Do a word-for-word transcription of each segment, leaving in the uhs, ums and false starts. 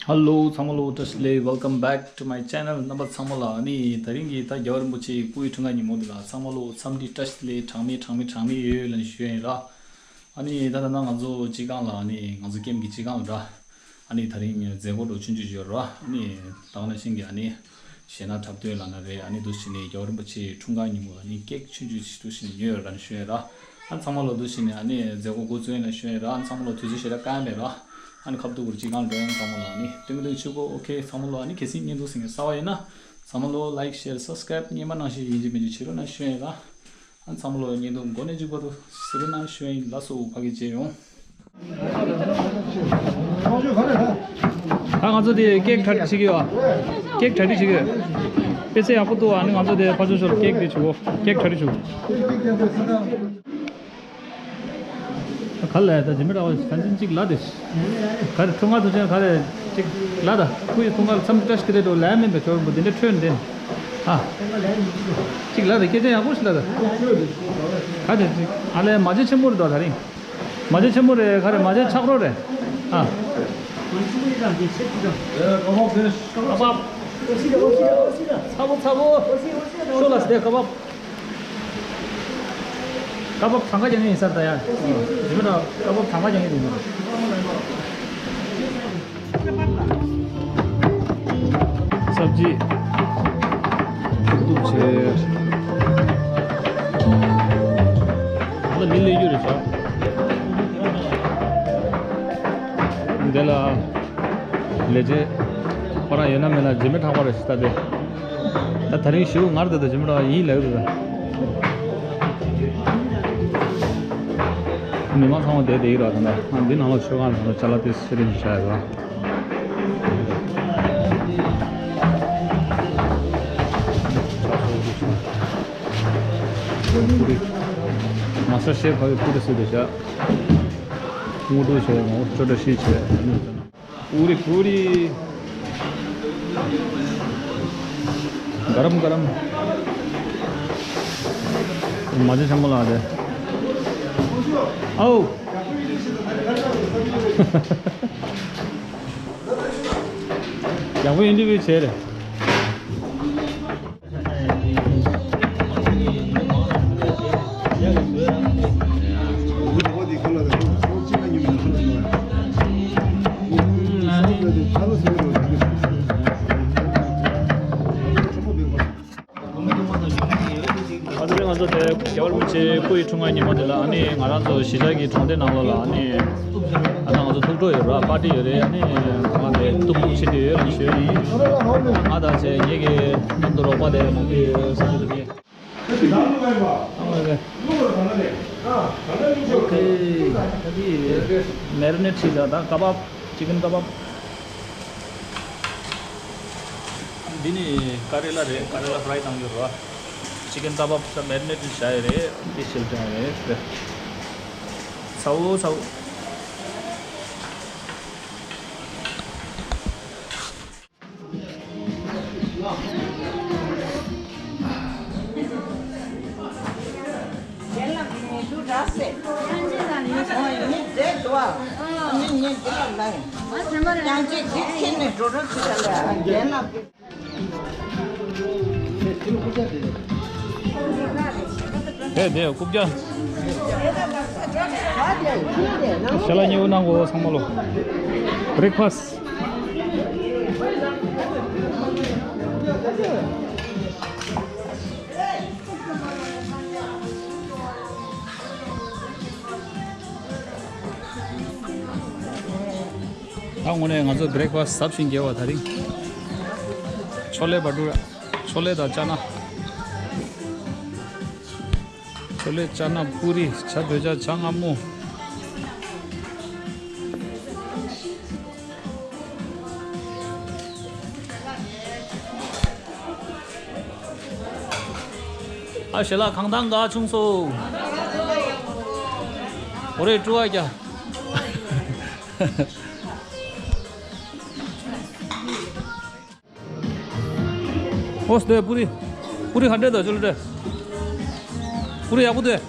Hello ཚང་མ་ལོ་བཀྲ་ཤིས་བདེ་ལེགས། Welcome back to my channel. རྣམ་པ་ཚང་མ་ལ་ཨ་ནི་དེ་རིང་གི་ད་རྒྱལ་བ་རིན་པོ་ཆེའི་སྐུའི་འཁྲུངས་སྐར་ཉིན་མོ་འདི་ལ་ཚང་མ་ལོ་འཚམས་འདྲི་བཀྲ་ཤིས་བདེ་ལེགས་གྲངས་མེད་གྲངས་མེད་གྲངས་མེད་ཡོད་ལབ་ནས་ཞུ་ཡ་ཡིན་ར། ཨ་ནི་ད་ད་ན་ང་ཚོ་སྤྱི་ཁང་ལ་ཨ་ནི་ང་ཚོ་ཀེམ་གི་སྤྱི་ཁང་ལ་འདྲ། ཨ་ནི་དེ་རིང་མཛད་སྒོ་འགྲོ་ཆུང་ཆུང་ཡོད་ར། ཨ་ནི་ད་ག་ནང་བཞིན་གྱི་ཨ་ནི་གཞས་སྣ་འཁྲབ་སྟོན་ལབ་ན་རེད། ཨ་ནི་འདུག་བྱས་ནས་རྒྱལ་བ་རིན་པོ་ཆེའི་འཁྲུངས་སྐར་ཉིན་མོ་ཨ་ནི་ཀེག་ཆུང་ཆུང་ཞིག་འདུག་བྱས་ནས་ཉོས་ཡོད་ར་ནི་ཞུ་ཡ་ར། ཨ་ནི་ཚང་མ་ལོ་འདུག་བྱས་ནས་ཨ་ནི་མཛད་སྒོ་འགོ་བཙུགས་ཡིན་ལབ་ཞུ་ཡ་ར། ཨ་ནི་ཚང་མ་ལོ་དུས་ཚོད་ཞེ་དྲག་བཀག་མེད་ར། ཨ་ནི་ཁ་ཐུག་གུར་སྤྱི་ཁང་འགྲོ་ཡིན་ཚང་མ་ལོ་ཨ་ནི་སྟོན་གི་འདུག་ཆུ་གོ་ཨོ་ཁེ། ཚང་མ་ལོ་ཨ་ནི་གལ་སྲིད་བརྙན་ཐུང་གཟིགས་མཁན་གསར་པ་ཡིན་ན་ཚང་མ་ལོ་like share subscribe སྔོན་མ་ནང་བཞིན་ཡིན་གཅིག་མིན་གཅིག་བྱེད་རོགས་གནང་ཞུ་ཡ་ཡིན་ར། ཨ་ཚང་མ་ལོ་བརྙན་ཐུང་འགོ་ནས་མཇུག་བར་དུ་གཟིགས་རོགས་གནང་ཞུ་ཡ་ཡིན། ལགས་སོ་ཕ་གི་མཇལ་ཡོང་། ད་ང་ཚོ་དེ་ཀེག་གྲ་སྒྲིག་བྱེད་ཀྱི་ཡོད། ཀེག་གྲ་སྒྲིག་བྱེད་ཀྱི་ཡོད། དཔེ་ཆ་ཡག་པོ་འདུག་ཨ་ནི་ང་ཚོ་དེ་ཕར་ཚུར་ཕྱོགས་ཀེག་དེ་བྱེད་གོ། ཀེག་གྲ་སྒྲིག་བྱེད་གོ། ག་ལས་ད་ཇི་མི་ར་བ་ད་ཅིག་ལ་དེ། ག་རེ་འཁྲུངས་སྐར་དུས་ཆེན་ག་རེ་ཅིག་ལ་ད་ཁོའི་འཁྲུངས་སྐར་མཚམས་བཀྲ་ཤིས་བདེ་ལེགས་འགྲོ་ལས་མིན་པའི་ཆོས་རིན་པོ་འདི་འདྲ་འཕྲོས་འདི། ཨ། ཅིག་ལ་ད་སྐད་ཆ་ཡག་པོ་ཞིག་ལ་ད། ག་དེ་ཅིག་ཨ་ལས་མ་བྱེད་ཆེན་མོ་རེད་དོ་ད་རིང་། མ་བྱེད་ཆེན་མོ་རེད། ག་རེ་མ་བྱེད་ཆག་རོ་རེད། ཨ། ཚ་པོ་ཚ་པོ། ཤོ་ལ་སྟེ་ཀ་བབ། ཀ་བབ་གྲངས་ཀ་རྒྱག་མཁན་ཡིན་ས་རེད་ད་ཡ། རྗེས་མ་ད་ཀ་བབ་གྲངས་ཀ་རྒྱག་མཁན་ཡིན་ས་རེད། སབ་ཇི། ཐུག་ཐུག་བྱས། ལ་མི་ལས་རྒྱུ་རེད་ཤག་འདི་ལ། ལས་བྱེད་ཁོ་རང་ཡོད་ན་མེད་ན་རྗེས་མའི་ཕྲག་པ་རེད་ཤག་ད་དེ། ད་དེ་རིང་ཞེ་པོ་ངར་འདུག་ད་རྗེས་མའི་ཕྲག་པ་ཡིན་ལབ་འདུག་ད། མི་མང་ཚང་མ་བསྡད་བསྡད་ཡོད་ར། ད་ད་འདི་ནང་ལོགས་མཆོད་ཁང་ནང་ལོགས་ཅ་ལག་དེ་ཚོ་ཚེ་རིང་གིས་བཞག་ཡོད་ར། ཀུ་རེ། མ་ས་ཤེས་ཕ་གི་ཀུ་རེ་སུ་དེ་བཞག་དངོས་གྲུབ་བྱས་ངོ་ཅོ་འདྲ་ཤེས་བྱས། ཀུ་རེ་ཀུ་རེ། ག་རམ་ག་རམ། མ་བྱེད་ཆེན་པོ་ལགས་དེ། ཨའོ། ཡག་པོ་ཨིན་ཊར་བིའུ་བྱས་རེད། ང་ཚོ་ང་ཚོ་དེ་རྒྱལ་བ་རིན་པོ་ཆེའི་སྐུ་ཡི་འཁྲུངས་སྐར་ཉིན་མོ་དེ་ལ་ཨ་ནི་ང་རང་ཚོ་གཞིས་ཆགས་ཀྱི་གྲོང་སྡེ་ནང་ལོགས་ལ་ཨ་ནི་ཨ་ནི་ང་ཚོ་ཐུགས་སྤྲོ་ཡོད་ར། པར་ཊི་ཡོད་རེད། ཨ་ནི་ང་དེ་ཐུག་ཐུག་བྱེད་ཀྱི་ཡོད་ལ་ཞུ་ཡིན། ང་དང་བཅས་ངེད་ཀྱི་མཉམ་དུ་རོགས་པ་དེ་མང་པོ་ཡོད་ས་ཆ་དེ་ནི། ཨ་མ་རེད། ཨོ་ཁེ། ད་དེ་མེ་རི་ནེཊ་བྱས་ད་ད་ཀ་བབ། ཅི་ཀན་ཀ་བབ། འདི་ནི་ཀ་རེ་ལ་རེད། ཀ་རེ་ལ་ཕ་རའི་བཏང་ཡོད་རེད་བ། ཅི་ཀན་ཀ་བབ་ད་མེ་རི་ནེཊ་བྱས་ཡོད་རེད། དེ་ཤེལ་ཀྲང་རེད། ཚ་བོ་ཚ་བོ། དེ་དེ་རྐུབ་བཀྱག་ཞལ་ལག་མཉེས་པོ་གནང་གོ་ཚང་མ་ལོ། བྷི་རེག་ཕ་སི། ད་དངོས་གནས་ང་ཚོ་བྷི་རེག་ཕ་སི་ཟབ་ཞིང་རྒྱས་པ་དེ་རིང་། ཆོ་ལེ་བ་ཊུ་ར། ཆོ་ལེ་དང་ཅ་ན། ཆོ་ལེ་ཅ་ན་པུ་རི། ཇ་འདོད་ཆགས་ཇ་མངར་མོ། ཨ་ཞལ་ལག་གང་དང་ག་བྱུང་སོང་། འོ་རེད་ཀྲུ་བ་རྒྱ། ཨོ་སྟེ་པུ་རི། པུ་རི་ཧ་འདྲེ་དང་ཅོ་ལོ་འདྲེ། པུ་རི་ཡག་པོ་འདུག་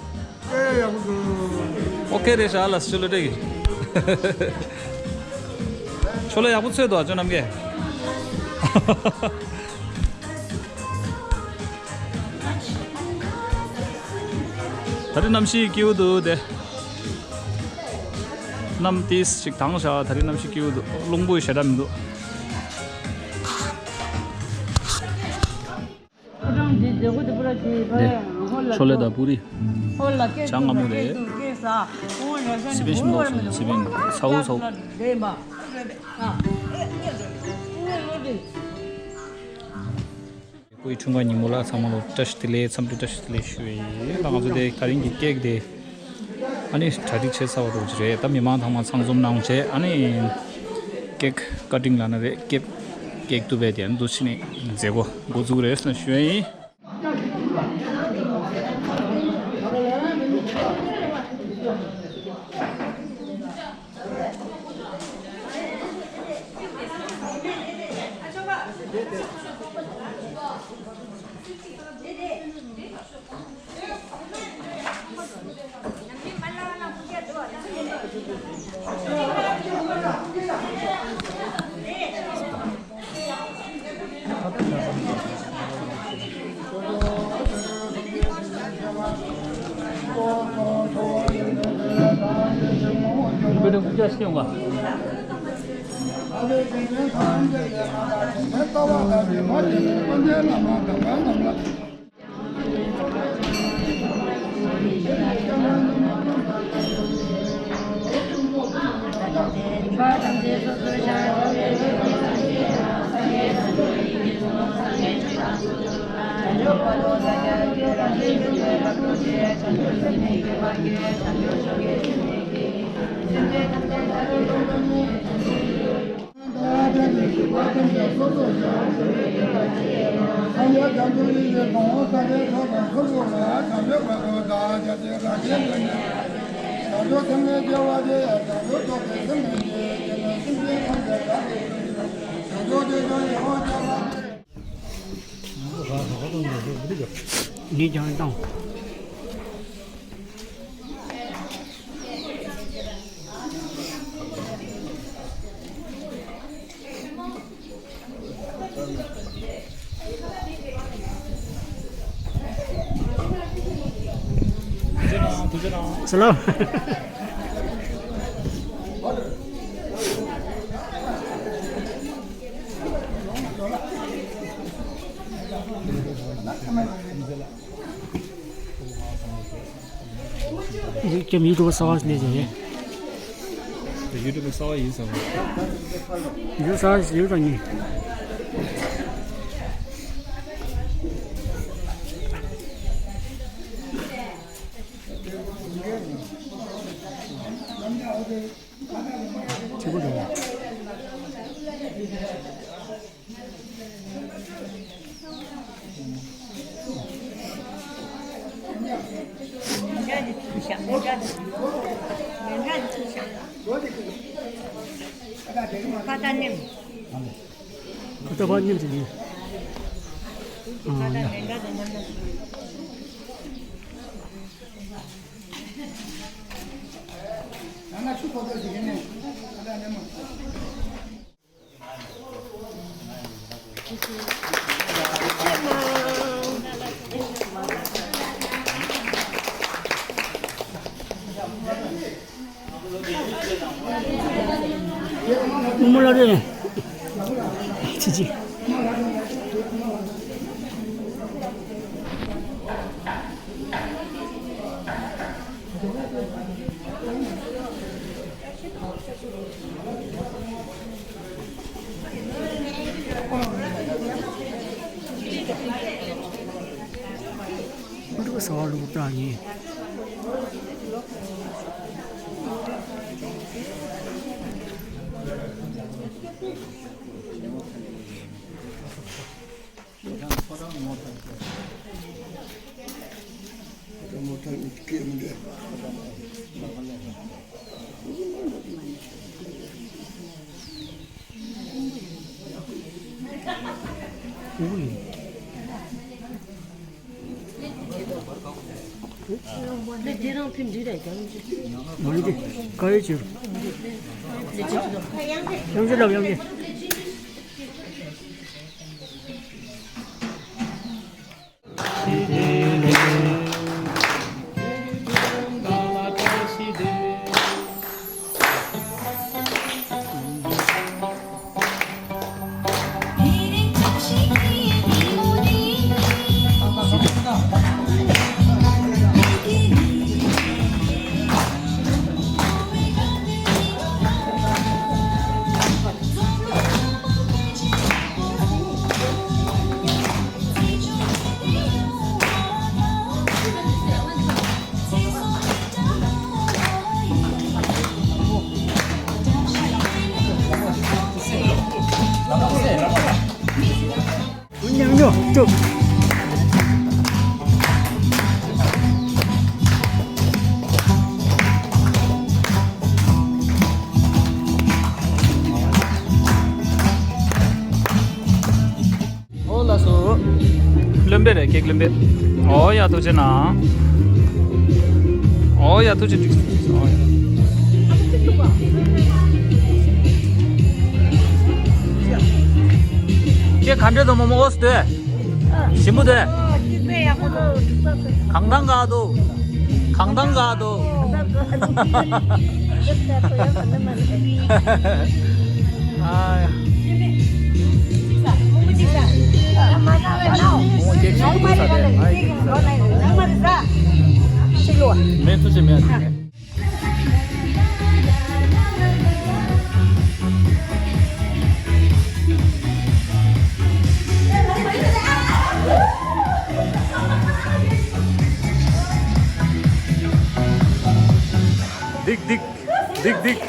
ཨེ་ཡག་པོ་འདུག་ཨོ་ཁེ་རེད་ཤག་ལ་ཅོ་ལོ་འདྲེ་གི། ཆོ་ལོ་ཡག་པོ་ཚོས་འདུག་ཨ་ཅོ་རྣམ་རྒྱལ། ད་རེས་གནམ་གཤིས་སྐྱིད་པོ་འདུག་དེ། གནམ་ཏིས་ཞིག་དྭངས་ཤག་ད་རེས་གནམ་གཤིས་སྐྱིད་པོ་འདུག་རླུང་པོ་ཞེ་དྲག་མི་འདུག་ཆོ་ལོ་དང་པུ་རི། ཇ་མངར་མོ་རེད། སི་པན་ཞིམ་མདོག་སོང་། སི་པན་ཚ་བོ་ཚ་བོ། ཁོའི་འཁྲུངས་སྐར་ཉིན་མོ་ལ་ཚང་མ་ལ་བཀྲ་ཤིས་བདེ་ལེགས། འཚམས་འདྲི་བཀྲ་ཤིས་བདེ་ལེགས་ཞུ་ཡི། ད་ང་ཚོ་དེ་དེ་རིང་གི་ཀེག་དེ། ཨ་ནི་གྲ་སྒྲིག་བྱས་ཚར་བ་འདྲ་བོ་ཅིག་རེད། ད་མི་མང་ཚང་མ་ཚང་འཛོམས་གནང་བྱས། ཨ་ནི་ཀེག་ཀ་ཊིང་ལབ་ན་རེད། ཀེག་ཀེག་གཏུབ་པའི་དེ་འདུག་སེ་ནས་མཛད་སྒོ་འགོ་འཛུགས་རེད་ཟེར་ཞུ་ཡ་ཡིན། ངས་ཀྱང་བཏང་། སློབ། ཡུ་ཊུབ་གསར་པ་ནས་བྱས། ཡུ་ཊུབ་གསར་པ་ཡིན་བསམ། ཡུ་ཊུབ་གསར་པ་ཡིན་དང་ནི། ཆེ་པོ་རེད། ཁ་ཏ་ཕར་མཉམ་ཞིག་ཡིན། ཨ་ཡ། མོ་ལ་རེ། ཅི་ཅི། འདུག་ཟ་བ་ལུག་བཏང་ཡིན། ལས་དེ་རང་ཕན་འདི་རེད་ཀྱང་། མ་ནི་དེ་ཀ་ཡེ་ཆེ་རུ། ཡོང་རྒྱུ་ལབ་ཡོང་རྒྱུ། ཉོ་ཉོ་ཅོ། ཨོ་ལགས་སོ། བློན་པོ་རེད། ཀེག་བློན་པོ། ཨོ་ཡ་ཐུགས་རྗེ་གནང་། ཨོ་ཡ་ཐུགས་རྗེ་གནང་། ཨོ་ཡ། ཀེག་ག་འདྲ་འདུག་རྨོ་མོ། ཨོ་སི་འདུག་ཞིམ་པོ་འདུག་གང་ཐང་ག་འདུག་གང་ཐང་ག་འདུག་ཨ་ཡ། མེད་ཐུགས་རྗེ་མེད། སྡིག་སྡིག་སྡིག་སྡིག་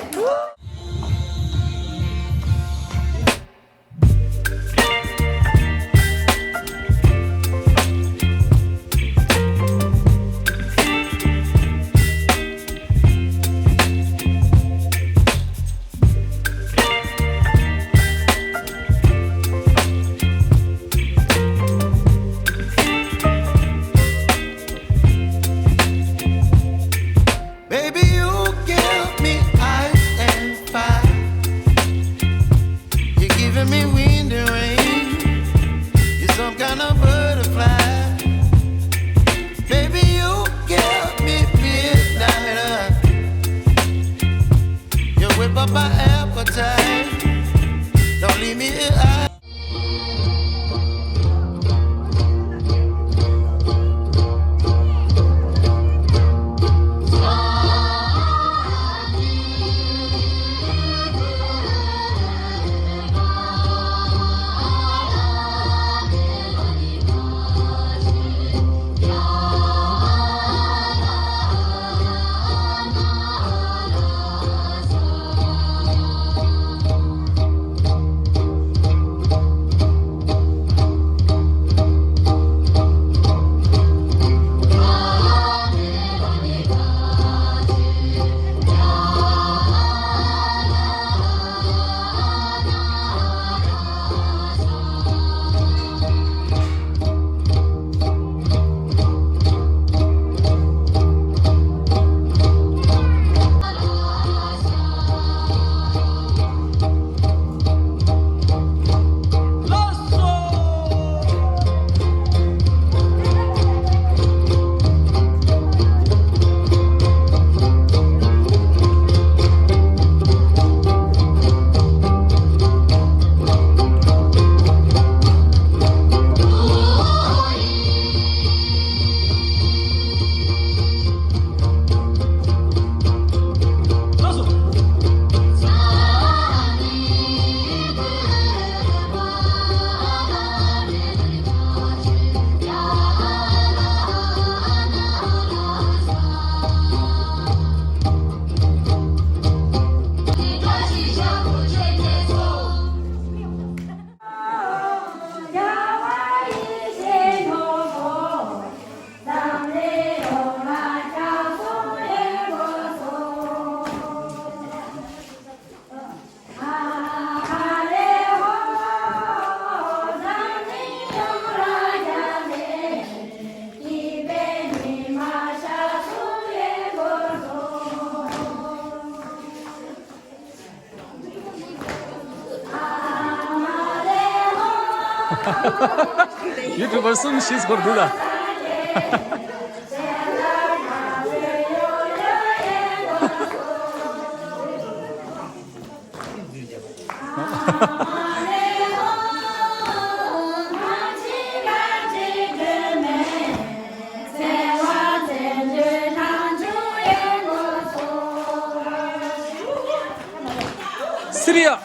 ཡུ་ཊུབ་པར་གསུམ་བཞི་སྐོར་འདུག་ད། སི་རི་ཡ།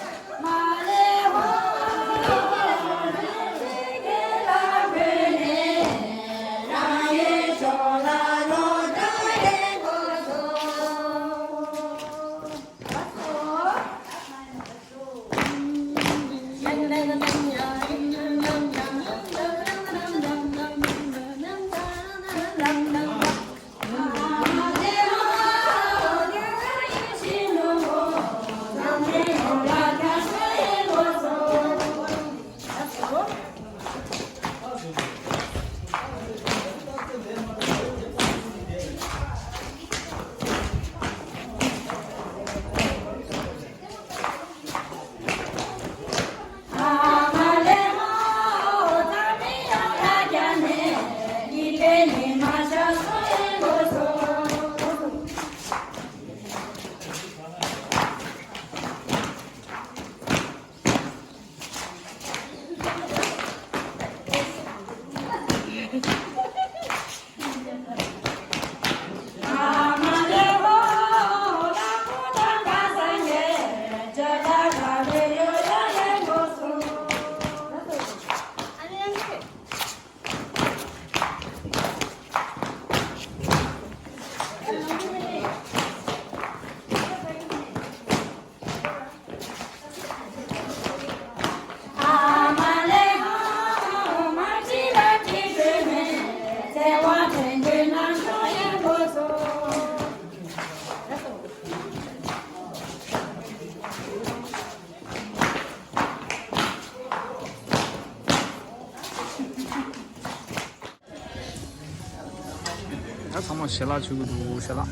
ད་ཚང་མ་ཞལ་ལག་མཆོད་ཀྱི་འདུག་ཞལ་ལག་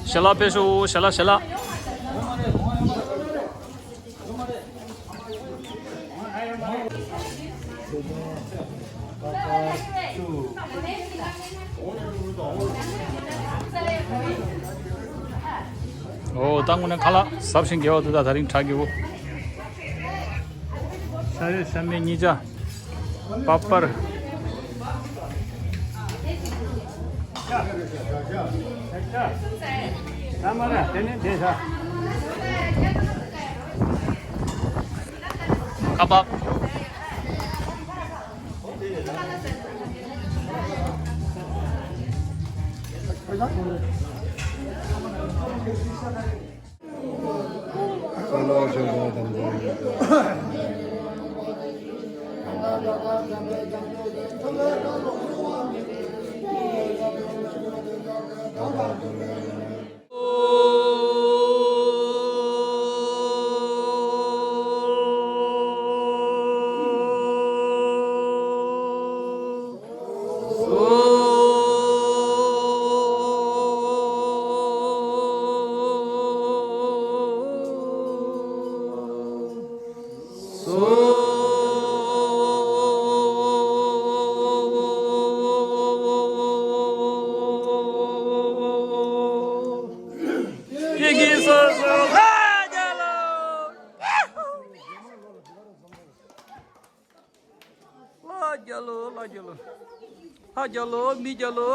ཞལ་ལག་ཕེབས་ཤོག་ཞལ་ལག་ཞལ་ལག་ཨོ་ད་དངོས་གནས་ཁ་ལག་ཟབ་ཞིང་དགེ་བ་འདུག་ད་ད་རིང་གྲ་རྒྱས་པོ། ཤ་རེ་ཤ་མེད་གཉིས་ཆ། པ་པར། ཁ་པར། ལྷ་རྒྱལ་ལོ། ལྷ་རྒྱལ་ལོ། ལྷ་རྒྱལ་ལོ། མི་རྒྱལ་ལོ།